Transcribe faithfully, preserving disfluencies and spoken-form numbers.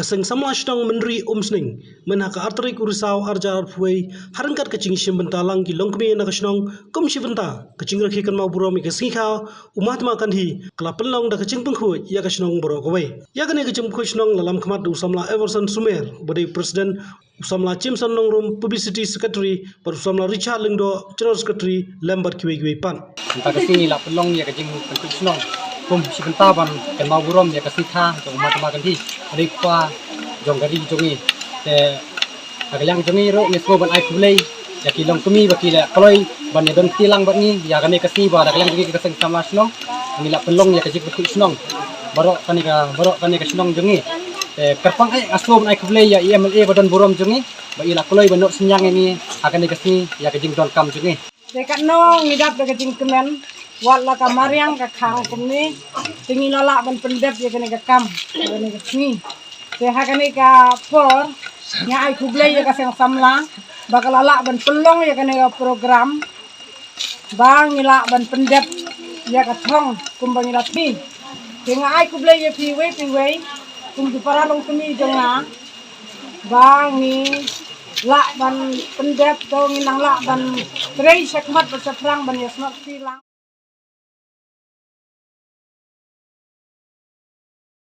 Seng samla shnong Mynri Umsning, mynha ka artarik u Risaw arjar arphew, ha ryngkat ka jingshim bynta lang ki longkmie na ka shnong, kum shi bynta ka jingrakhe kynmaw burom ïa ka sngi kha u Mahatma Gandhi, ka la pynlong da ka jingpynkhuid ïa ka shnong baroh kawei. Ïa kane ka jingpynkhuid shnong la lam khmat da u samla Everson Sumer, uba dei president, u samla Jameson Nongrum, publicity secretary, bad u samla Richard Lyngdoh, general secretary, lem bad kiwei kiwei pat. Mynta ka sngi la pynlong ïa ka jingpynkhuid shnong kum shi bynta ban kynmaw burom ïa ka sngi kha jong u Mahatma Gandhi, uba dei u kpa jong ka ri jong ngi. Te ha ka liang jong ngi ruh ngi sngew ban ai khublei ïa ki longkmie ba ki la kloi ban ïa don kti lang bad ngi ïa kane ka sngi, ba da ka liang jong ngi ka seng samla shnong ngi la pynlong ïa ka jingpynkhuid shnong baroh kane ka, baroh kane ka shnong jong ngi. Te kyrpang eh nga sngew ban ai khublei ïa i M L A ba don burom jong ngi ba i la kloi ban noh synñiang ïa ngi ha kane ka sngi ïa ka jingdonkam jong ngi. Te katno ngi dap da ka jingkmen, wat la ka mariang ka khang kumne, te ngi la lah ban pyndep ïa kane ka kam, ïa kane ka sngi. Te ha kane ka por nga ai khublei ïa ka seng samla ba ka la lah ban pynlong ïa kane ka program ba ngi lah ban pyndep ïa ka thong kumba ngi la phi. Te nga ai khublei ïa phi wei phi wei kum ki para longkmie jong nga ba ngi lah ban pyndep, to ngi nang lah ban trei shakhmat bad shaphrang ban ïa snoh kti lang.